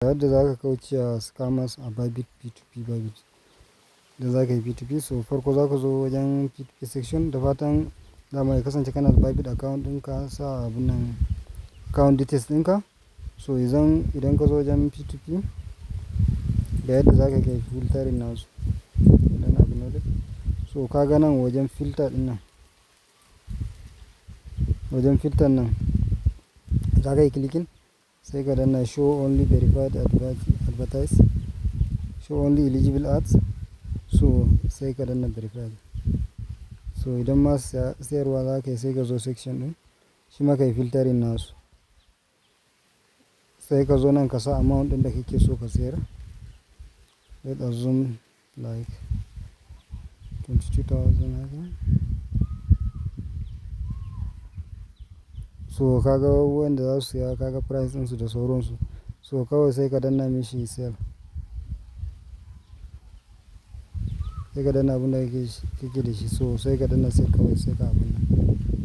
Yadda za ka kauce wa scammers a Bybit P2P Bybit. Idan za ka yi P2P, so farko za ka zo wajen P2P section. Da fatan dama ya kasance kana da Bybit account ɗinka, sa abun nan, account details ɗinka. So idan ka zo wajen P2P, ga yadda za ka kai filtering nasu. Dan acknowledge. So ka ga nan wajen filter ɗin nan, wajen filter nan za ka yi clicking, sai ka danna show only verified advertise, show only eligible ads. So sai ka danna verified. So idan ma sayarwa za ka yi, sai ka zo section ɗin, shi ma ka yi filtering nasu. Sai ka zo nan ka sa amount ɗin da kake so ka sayar. Let assume like 22,000 haka. So ka ga wanda za su saya, ka ga price ɗinsu da sauransu. So kawai sai ka danna mishi sell. Sai ka danna abun da kake da shi, so sai ka danna sell kawai, sai ka abun nan.